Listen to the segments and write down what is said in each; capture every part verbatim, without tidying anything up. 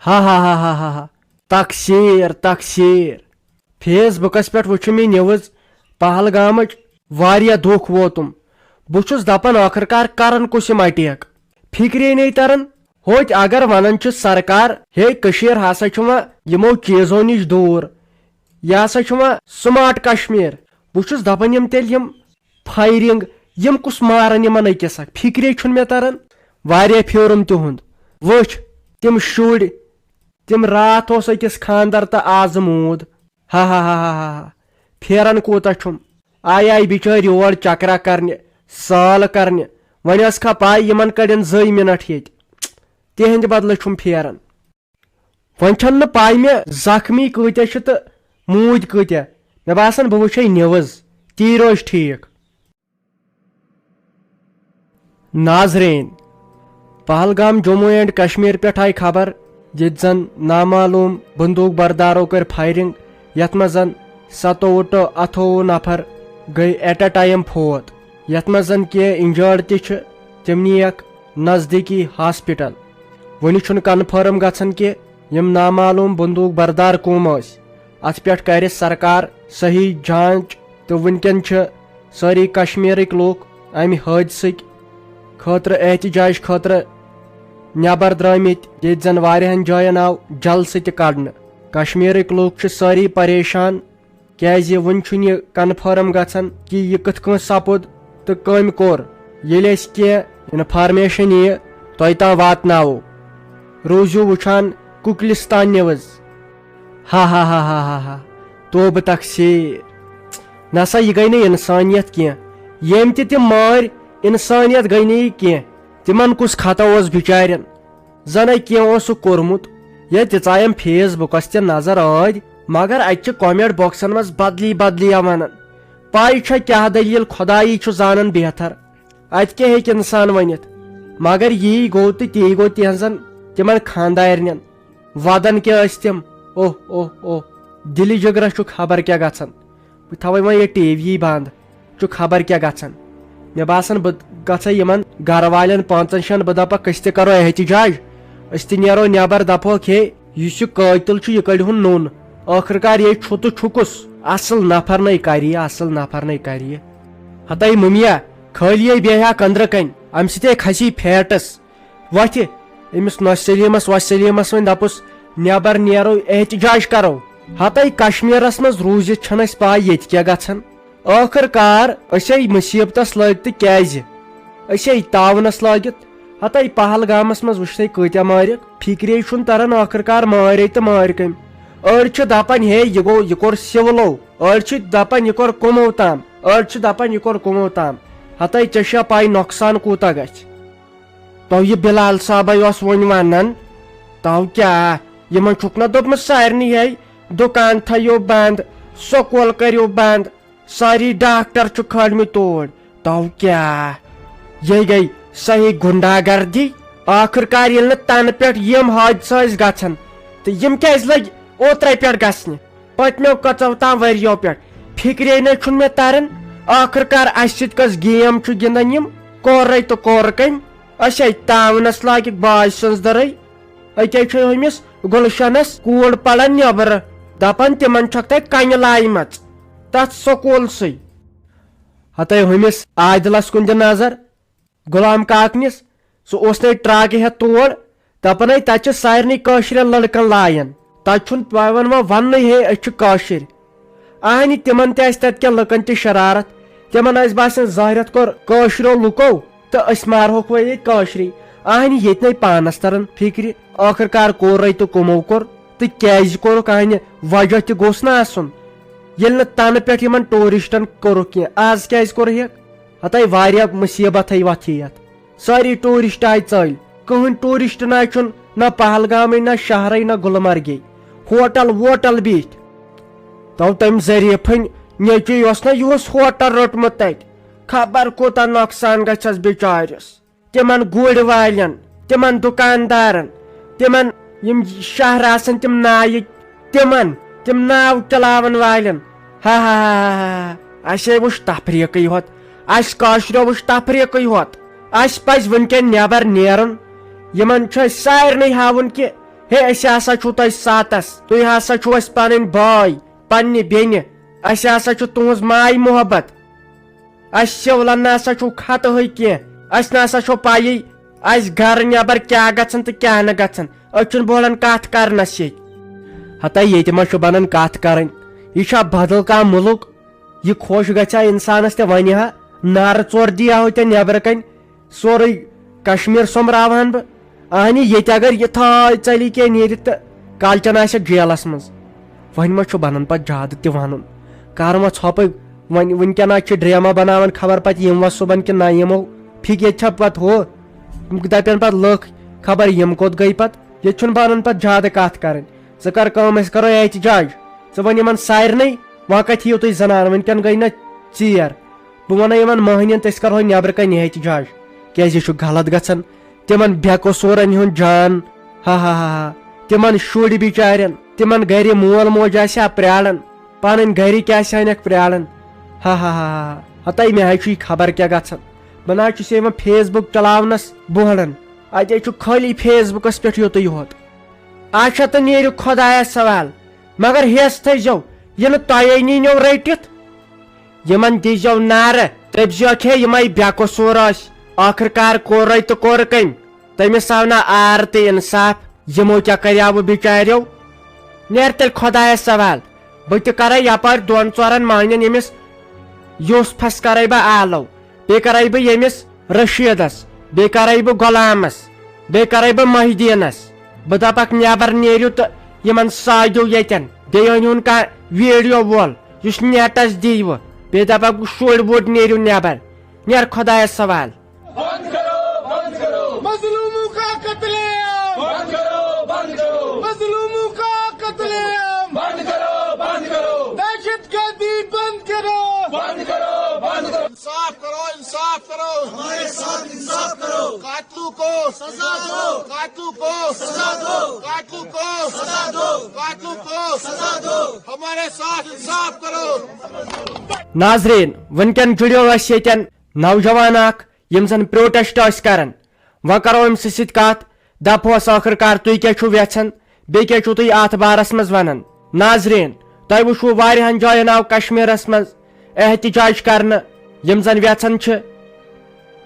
ہا ہا ہا ہا ہا ہا۔ تقسیٖر، تقسیٖر۔ فیس بُکس پٮ۪ٹھ وٕچھ مےٚ نیوز پہلگامٕچ، واریاہ دُکھ ووتُم۔ بہٕ چھُس دپان، ٲخٕر کار کرن کُس یِم اٹیک؟ فکرے نَے تران۔ ہوٚتۍ اگر ونان چھِ سرکار، ہے، کٔشیٖر ہسا چھُ وۄنۍ یِمو چیٖزو نِش دوٗر، یہِ ہسا چھُ وۄنۍ سمارٹ کشمیر۔ بہٕ چھُس دپان، یِم تیٚلہِ یِم فایرنگ، یِم کُس مارن یِمن أکِس اکھ؟ فکرے چھُنہٕ مےٚ تران۔ واریاہ پھیورُم تِہُنٛد۔ وٕچھ، تِم شُرۍ، تِم راتھ اوس أکِس خاندر تہٕ آزٕ موٗد۔ ہا ہا ہا ہا ہا ہا۔ پھیران کوٗتاہ چھُم۔ آے آے بِچٲرۍ یور چکرا کرنہِ، سٲل کرنہِ۔ وۄنۍ ٲس کھا پاے یِمن کڑن زٕے منٹ ییٚتہِ۔ تِہنٛدِ بدلہٕ چھُم پھیران۔ وۄنۍ چھَنہٕ پاے مےٚ زخمی کۭتیاہ چھِ تہٕ موٗدۍ کۭتیاہ۔ مےٚ باسان بہٕ وٕچھے نیوز، تی روزِ ٹھیٖک۔ ناظرین، پہلگام جموں اینڈ کشمیر پٮ۪ٹھ آیہِ خبر، ییٚتہِ زن نامعلوم بندوق بردارو کٔر فایرنگ، یتھ منٛز زن ستووُہ ٹو اَٹھووُہ نفر گٔے ایٹ اے ٹایم فوت، یتھ منٛز زن کینٛہہ انجٲرڈ تہِ چھِ، تِم نِیَکھ نزدیٖکی ہاسپٹل۔ وُنہِ چھُنہٕ کنفرم گژھان کہِ یِم نامعلوم بندوق بردار کٕم ٲسۍ۔ اتھ پٮ۪ٹھ کرِ سرکار صحیح جانچ، تہٕ وُنکٮ۪ن چھِ سٲری کشمیرٕکۍ لوٗکھ امہِ حٲدثٕکۍ خٲطرٕ احتجاج خٲطرٕ نٮ۪بر درٛٲمٕتۍ، ییٚتہِ زن واریاہن جاین آو جلسہٕ تہِ کڑنہٕ۔ کشمیرٕکۍ لوٗکھ چھِ سٲری پریشان، کیازِ وُنہِ چھُنہٕ یہِ کنفرم گژھان کہِ یہِ کِتھ کٔنۍ سپُد تہٕ کٔمۍ کوٚر۔ ییٚلہِ اَسہِ کینٛہہ انفارمیشن یِیہِ، تۄہہِ تام واتناوو۔ روٗزِو وٕچھان کُکلِستان نیوز۔ ہا ہا ہا ہا ہا ہا۔ توبہٕ تقصیر۔ نسا، یہِ گٔے نہٕ انسانیت کینٛہہ۔ ییٚمۍ تہِ تِم مٲرۍ، انسانیت گٔے نہٕ یہِ کینٛہہ۔ تِمن کُس خطا اوس بِچارٮ۪ن؟ زَنَے کینٛہہ اوسُکھ کوٚرمُت۔ ییٚلہِ تِژایَم فیس بُکَس تہِ نظر ٲدۍ، مگر اَتہِ چھِ کمنٹ باکسَن منٛز بدلی بدلی وَنان۔ پَے چھےٚ کیٛاہ دٔلیٖل، خۄدایی چھُ زانان بہتر۔ اَتہِ کیٛاہ ہیٚکہِ اِنسان ؤنِتھ؟ مگر یی گوٚو تہٕ تی گوٚو تِہنٛزَن تِمَن خانٛدارنٮ۪ن۔ وَدان کیٛاہ ٲسۍ تِم؟ اوہ، اوہ، اوہ۔ دِلہِ جِگرَس چھُ خبر کیٛاہ گژھان۔ بہٕ تھاوَے وۄنۍ یہِ ٹی وی بنٛد۔ چھُ خبر کیٛاہ گژھان۔ مےٚ باسان، بہٕ گژھٕ یِمن گرٕ والٮ۪ن پانٛژن شٮ۪ن، بہٕ دپکھ، أسۍ تہِ کرو احتجاج، أسۍ تہِ نیرو نٮ۪بر، دپوکھ، ہے، یُس یہِ قٲتِل چھُ، یہِ کٔڑۍہُن نوٚن۔ ٲخٕر کار یے چھُ تہٕ چھُ کُس؟ اصل نفر نے کرِ یہِ، اصل نفر نے کرِ یہِ۔ ہتے مُمیا، خٲلی ہے بیہہِ ہا کندرٕ کنۍ، امہِ سۭتۍ ہے کھسی فیٹس۔ وۄتھِ، أمِس نۄشہِ سلیمس وۄشہِ سلیمس وۄنۍ دپُس، نٮ۪بر نیرو، احتجاج کرو۔ ہتے کشمیرس منٛز روٗزِتھ چھنہٕ اسہِ پاے ییٚتہِ کیٛاہ گژھان۔ ٲخٕر کار أسۍ آے مُصیبتس لٲگۍ تہٕ کیٛازِ؟ أسۍ آے تاونس لٲگِتھ۔ ہتے پہلگامس منٛز وٕچھتھے کۭتیاہ مٲرِکھ، فِکرے چھُنہٕ تران ٲخٕر کار مٲرۍ تہٕ مٲرۍ کٔمۍ۔ أڑۍ چھِ دپان، ہے، یہِ گوٚو، یہِ کوٚر سِولو۔ أڑۍ چھِ دپان، یہِ کوٚر کٕمو تام۔ أڑۍ چھِ دپان، یہِ کوٚر کٕمو تام۔ ہتے ژےٚ چھےٚ پاے نۄقصان کوٗتاہ گژھِ؟ تو یہِ بلال صٲبے اوس وۄنۍ ونان، تو کیٛاہ؟ یِمن چھُکھ نہ دوٚپمُت سارنٕے ہے دُکان تھٲیِو بنٛد، سکوٗل کٔرِو بنٛد، سٲری ڈاکٹر چھِ کھٲلمٕتۍ توٗرۍ۔ تو کیٛاہ؟ یہِ گٔے صحیح غُنڈا گردی۔ ٲخٕر کار ییٚلہِ نہٕ تنہٕ پٮ۪ٹھ یِم حٲدثہٕ ٲسۍ گژھان، تہٕ یِم کیٛازِ لٔگۍ اوترے پٮ۪ٹھ گژھنہِ؟ پٔتمیو کٔژو تام ؤرِیو پٮ۪ٹھ۔ فِکرے نَے چھُنہٕ مےٚ تران، ٲخٕر کار اَسہِ سۭتۍ کۄس گیم چھُ گِنٛدان یِم؟ کورے تہٕ کورٕ کٔمۍ؟ أسۍ ہے تاونس لٲگِکھ باج سٕنٛز دٔرٕے۔ أکے چھُ أمِس گُلشنس کوٗر پران نیٚبرٕ، دپان تِمن چھکھ تۄہہِ کنہِ لایمژ تتھ سکوٗلسٕے۔ ہتے ہُمِس عادلس کُن دِ نظر، غلام کاکنِس، سُہ اوس نے ٹرکہِ ہٮ۪تھ تور، دپان ہے تتہِ چھِ سارنٕے کٲشرٮ۪ن لڑکن لایان، تتہِ چھُنہٕ پیوان وۄنۍ وننُے ہے أسۍ چھِ کٲشِرۍ۔ اہنہِ تِمن تہِ آسہِ تتہِ کٮ۪ن لُکن تہِ شرارت۔ تِمن آسہِ باسان ظٲہرت کوٚر کٲشریو لُکو تہٕ أسۍ مارہوکھ وۄنۍ ییٚتہِ کٲشرِ۔ اہنہِ ییٚتہِ نے پانس تران فکرِ، ٲخٕر کار کوٚر رے تہٕ کٕمو کوٚر تہٕ کیازِ کوٚرُکھ؟ اہنہِ وجہ تہِ گوٚژھ نہ آسُن۔ ییٚلہِ نہٕ تنہٕ پٮ۪ٹھ یِمن ٹوٗرسٹن کوٚرُکھ کینٛہہ، از کیازِ کوٚر ہیٚکھ؟ ہتے واریاہ مُصیبت ہے وۄتھِ یتھ۔ سٲری ٹوٗرسٹ آیہِ ژٔلۍ۔ کٕہٕنۍ ٹوٗرسٹ نہ چھُنہٕ، نہ پہلگامٕے، نہ شہرٕے، نہ گُلمرگے۔ ہوٹل ووٹل بِہِتھ۔ تو تٔمۍ ظریفٕنۍ نیٚچوٗ اوس نہ یِہُس ہوٹل روٚٹمُت تتہِ۔ خبر کوٗتاہ نۄقصان گژھٮ۪س بِچارِس۔ تِمن گُرۍ والٮ۪ن، تِمن دُکاندارن، تِمن یِم شہر آسن تِم نایہِ، تِمن، تِم ناو چلاون والٮ۪ن۔ ہا ہا ہا ہا ہا۔ اسے وٕچھ تفریقٕے ہوت۔ اسہِ کٲشریو وٕچھ تفریقٕے ہوت۔ اسہِ پزِ وٕنکٮ۪ن نٮ۪بر نیرُن۔ یِمن چھُ اسہِ سارنٕے ہاوُن کہِ ہے، أسۍ ہسا چھِو تۄہہِ ساتس، تُہۍ ہسا چھِو اَسہِ پنٕنۍ بٲے، پننہِ بیٚنہِ، اَسہِ ہسا چھُ تُہنٛز ماے محبت۔ اَسہِ سِولن نہ سا چھُو خطہٕے کینٛہہ، اَسہِ نہ سا چھو پَیی اَسہِ گرٕ نٮ۪بر کیٛاہ گژھن تہٕ کیٛاہ نہٕ گژھن۔ أسۍ چھِنہٕ بوزان کتھ کرنس ییٚتہِ۔ ہتا ییٚتہِ ما چھُ بنان کتھ کرٕنۍ؟ یہِ چھا بدل کانٛہہ مُلک؟ یہِ خۄش گژھِ ہا انسانس تہِ ونہِ ہا، نارٕ ژور دی ہا ہو تہِ نٮ۪برٕ کنۍ، سورُے کشمیر سوٚمبراوہن بہٕ۔ اہنہِ ییٚتہِ اگر یہِ تھاے ژلہِ کینٛہہ نیٖرِتھ تہٕ کالچن آسٮ۪کھ جیلس منٛز۔ وۄنۍ ما چھُ بنان پتہٕ زیادٕ تہِ ونُن؟ کر وۄنۍ ژھۄپٕے؟ وۄنۍ وٕنکٮ۪ن آز چھِ ڈرامہ بناوان، خبر پتہٕ یِم وۄنۍ صُبحن کِنہٕ نہ یِمو۔ فِکرِ چھا پتہٕ ہُہ؟ دپن پتہٕ لُکھ، خبر یِم کوٚت گٔے پتہٕ؟ ییٚتہِ چھُنہٕ بنان پتہٕ زیادٕ کتھ کرٕنۍ۔ ژٕ کر کٲم، أسۍ کرو احتجاج۔ ژٕ وَن یِمن سارنٕے، وۄنۍ کتہِ یِیِو تُہۍ زنان، وٕنکٮ۪ن گٔے نہ ژیر۔ بہٕ وَنَے یِمن مٔہنِین، تہٕ أسۍ کرہو نٮ۪برٕ کنہِ احتجاج، کیازِ یہِ چھُ غلط گژھان۔ تِمن بے قصوٗرن ہُنٛد جان، ہا ہا ہا ہا، تِمن شُرۍ بِچارٮ۪ن، تِمن گرِ مول موج آسہِ ہا پرٛاران، پنٕنۍ گرِکۍ آسہِ ہانکھ پرٛاران، ہا ہا ہا ہا۔ ہتاے مےٚ حظ چھُ یہِ خبر کیٛاہ گژھان، بہٕ نہ حظ چھُس یِوان فیس بُک چلاونس بوہلان، اتہِ حظ چھُ خٲلی فیس بُکس پٮ۪ٹھ یُتُے یوت۔ اچھا تہٕ نیرِو خۄدایس سوال، مگر ہیس تھٲیزیو، یہِ نہٕ تۄہے نیٖنیو رٔٹِتھ۔ یِمن دیٖزیو نعرٕ، دٔپزیوکھ ہے یِمے بے قصوٗر ٲسۍ، ٲخٕر کار کوٚرے تہٕ کوٚر کٔمۍ؟ تٔمِس آو نہ عار تہٕ انصاف، یِمو کیٛاہ کریاوٕ بِچاریو؟ نیر تیٚلہِ خۄدایس سوال، بہٕ تہِ کرے یپٲرۍ دۄن ژورن مٔہنِین ییٚمِس یوسفس کرے بہٕ آلو، بیٚیہِ کرے بہٕ ییٚمِس رشیدس، بیٚیہِ کرے بہٕ غلامس، بیٚیہِ کرے بہٕ محی الدینس۔ بہٕ دپکھ نٮ۪بر نیرِو تہٕ یِمن سادیو ییٚتٮ۪ن، بیٚیہِ أنۍہُن کانٛہہ ویڈیو وول یُس نیٹس دِیہِ وٕ، بیٚیہِ دپکھ بہٕ شُرۍ وُرۍ نیرِو نٮ۪بر، نیر خۄدایس سوال۔ بند کرو، بند کرو۔ مظلوموں کا قتل عام۔ بند کرو، بند کرو۔ مظلوموں کا قتل عام۔ بند کرو، بند کرو۔ دہشت گردی بند کرو۔ بند کرو، بند کرو۔ انصاف کرو، انصاف کرو۔ ہمارے ساتھ انصاف کرو۔ قاتلوں کو سزا دو۔ قاتلوں کو سزا دو۔ قاتلوں کو سزا دو۔ قاتلوں کو سزا دو۔ ہمارے ساتھ انصاف کرو۔ ناظرین، وٕنکٮ۪ن جُڑیو اَسہِ ییٚتٮ۪ن نوجوان اکھ، یِم زن پروٹیسٹ ٲسۍ کران۔ وۄنۍ کرو أمۍ سٕنٛدِ سۭتۍ کتھ، دپہوس ٲخٕر کار تُہۍ کیٛاہ چھِو یژھان، بیٚیہِ کیٛاہ چھِو تُہۍ اتھ بارس منٛز ونان؟ ناظرین، تۄہہِ وٕچھوٕ واریاہن جاین آو کشمیرس منٛز احتجاج کرنہٕ، یِم زن یژھان چھِ،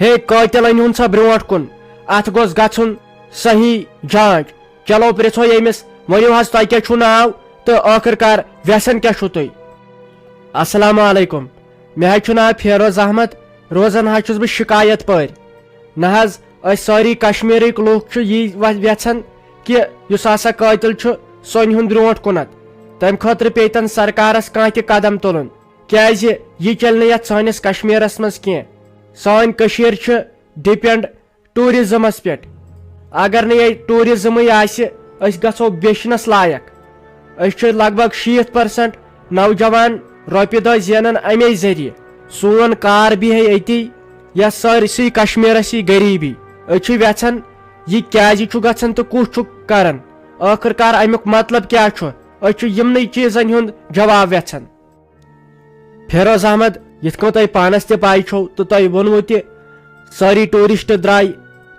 ہے قٲتل أنۍ ہُن سا برونٛٹھ کُن، اتھ گوٚژھ گژھُن صحیح جانچ۔ چلو پرژھو ییٚمِس، ؤنِو حظ تۄہہِ کیٛاہ چھُو ناو تہٕ ٲخٕر کار یژھان کیٛاہ چھِو تُہۍ؟ السلام علیکم، مےٚ حظ چھُ ناو فیروز احمد، روزان حظ چھُس بہٕ شکایت پٲرۍ۔ نہ حظ، أسۍ سٲری کشمیرٕکۍ لوٗکھ چھِ یی و-، یژھان کہِ یُس ہسا قٲتل چھُ، سُہ أنۍ ہُن برونٛٹھ کُنتھ۔ تمہِ خٲطرٕ پیٚیہِ تن سرکارس کانٛہہ تہِ قدم تُلُن، کیازِ یہِ چلہِ نہٕ یتھ سٲنِس کشمیرس منٛز کینٛہہ۔ سٲنۍ کٔشیٖر چھِ ڈپینڈ ٹوٗرزمس پٮ۪ٹھ۔ اگر نہٕ ییٚتہِ ٹوٗرزمٕے آسہِ، أسۍ گژھو بیچھنس لایق۔ أسۍ چھِ لگ بگ شیٖتھ پرسنٹ نوجوان رۄپیہِ دہ زینان امے ذٔریعہٕ۔ سون کار بیہے أتی، یا سٲرسٕے کشمیرس یی غریٖبی۔ أسۍ چھِ یژھان، یہِ کیازِ چھُ گژھان تہٕ کُس چھُ کران؟ ٲخٕر کار امیُک مطلب کیٛاہ چھُ؟ أسۍ چھِ یِمنٕے چیٖزن ہُنٛد جواب یژھان۔ فیروز احمد، یِتھ کٔنۍ تۄہہِ پانس تہِ پاے چھو تہٕ تۄہہِ ووٚنوُ تہِ، سٲری ٹوٗرسٹ درٛاے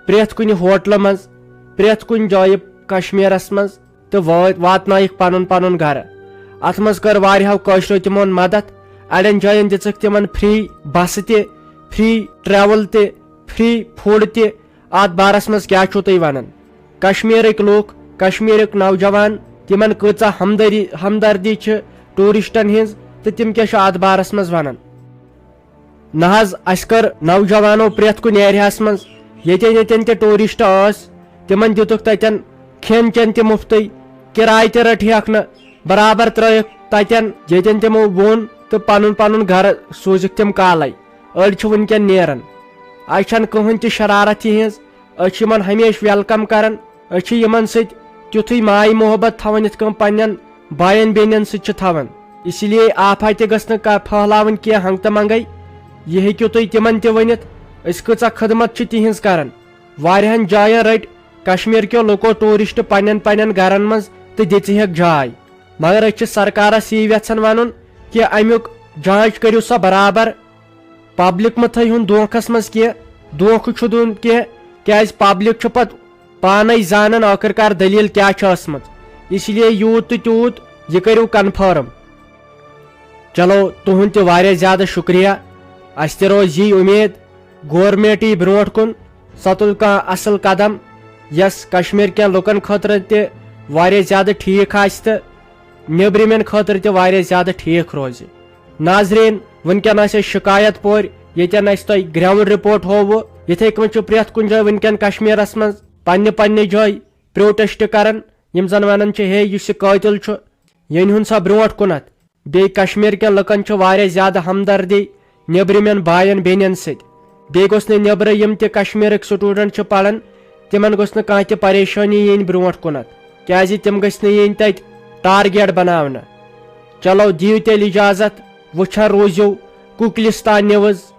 پرٛٮ۪تھ کُنہِ ہوٹلہٕ منٛز، پرٛٮ۪تھ کُنہِ جایہِ کشمیرس منٛز، تہٕ وٲتۍ، واتنٲیِکھ پنُن پنُن گرٕ۔ اتھ منٛز کٔر واریاہو کٲشرو تِمن مدد۔ اڑٮ۪ن جاین دِژٕکھ تِمن فری بسہٕ تہِ، فری ٹریول تہِ، فری فوڈ تہِ۔ اتھ بارس منٛز کیٛاہ چھِو تُہۍ ونان؟ کشمیرٕکۍ لوٗکھ، کشمیرٕکۍ نوجوان، تِمن کۭژاہ ہمدری-، ہمدردی چھِ ٹوٗرسٹن ہٕنٛز تہٕ تِم کیٛاہ چھِ اتھ بارس منٛز ونان؟ نہ حظ، اسہِ کٔر نوجوانو پرٛٮ۪تھ کُنہِ ایریاہس منٛز، ییٚتٮ۪ن ییٚتٮ۪ن تہِ ٹوٗرسٹ ٲسۍ، تِمن دِتُکھ تتٮ۪ن کھٮ۪ن چٮ۪ن تہِ مُفتٕے، کِراے تہِ رٔٹہکھ نہٕ، برابر ترٲیکھ تتٮ۪ن، ییٚتٮ۪ن تِمو ووٚن، تہٕ پنُن پنُن گرٕ سوٗزِکھ تِم کالے۔ أڑۍ چھِ وٕنکٮ۪ن نیران۔ اسہِ چھنہٕ کٕہٕنۍ تہِ شرارت یِہٕنٛز، أسۍ چھِ یِمن ہمیشہِ ویلکم کران۔ أسۍ چھِ یِمن سۭتۍ تیُتھُے ماے محبت تھاوان یِتھ کٔنۍ پننٮ۪ن باین بیٚنٮ۪ن سۭتۍ چھِ تھاوان۔ اسی لیے آفا تہِ گٔژھ نہٕ کا-، پھٔہلاوٕنۍ کینٛہہ ہنٛگتہٕ منٛگے۔ یہِ ہیٚکِو تُہۍ تِمن تہِ ؤنِتھ، أسۍ کۭژاہ خدمت چھِ تِہنٛز کران۔ واریاہن جاین رٔٹۍ کشمیر کیو لُکو ٹوٗرسٹ پننٮ۪ن پننٮ۪ن گرن منٛز تہٕ دِژہکھ جاے۔ مگر أسۍ چھِ سرکارس یی یژھان ونُن کہِ امیُک جانچ کٔرِو سا برابر۔ پبلک مہ تھٲیہُن دھوکھس منٛز کینٛہہ، دھوکھٕ چھُ دیُن کینٛہہ، کیازِ پبلک چھُ پتہٕ پانے زانن ٲخٕر کار دٔلیٖل کیٛاہ چھِ ٲسمٕژ۔ اس لیے یوٗت تہٕ تیوٗت یہِ کٔرِو کنفرم۔ چلو، تُہُنٛد تہِ واریاہ زیادٕ شُکریہ۔ اَسہِ تہِ روزِ یی اُمید، گورنمنٹ یی برونٛٹھ کُن، سۄ تُلہِ کانٛہہ اَصٕل قدم، یۄس کشمیٖر کٮ۪ن لُکن خٲطرٕ تہِ واریاہ زیادٕ ٹھیٖک آسہِ تہٕ نیٚبرِمٮ۪ن خٲطرٕ تہِ واریاہ زیادٕ ٹھیٖک روزِ۔ ناظریٖن، وٕنکٮ۪ن ٲسۍ أسۍ شکایت پورِ، ییٚتٮ۪ن اَسہِ تۄہہِ گراؤنڈ رپورٹ ہووُ۔ یِتھَے کٔنۍ چھُ پرٛٮ۪تھ کُنہِ جایہِ وٕنکٮ۪ن کشمیٖرس منٛز پننہِ پننہِ جایہِ پروٹیسٹ کران، یِم زن ونان چھِ، ہے، یُس یہِ قٲتِل چھُ، یہِ أنۍ ہُن سا برونٛٹھ کُنتھ۔ بیٚیہِ کشمیٖر کٮ۪ن لُکن چھِ واریاہ زیادٕ ہمدردی نیٚبرِمٮ۪ن باین بیٚنٮ۪ن سۭتۍ۔ بیٚیہِ گوٚژھ نہٕ نیٚبرٕ یِم تہِ کشمیٖرٕکۍ سٹوڈنٹ چھِ پران، تِمن گوٚژھ نہٕ کانٛہہ تہِ پریشٲنی یِنۍ برونٛٹھ کُنتھ، کیازِ تِم گٔژھۍ نہٕ یِنۍ تتہِ ٹارگیٹ بناونہٕ۔ چلو، دِیِو تیٚلہِ اجازت، وٕچھان روٗزِو کوکلستان نیوز۔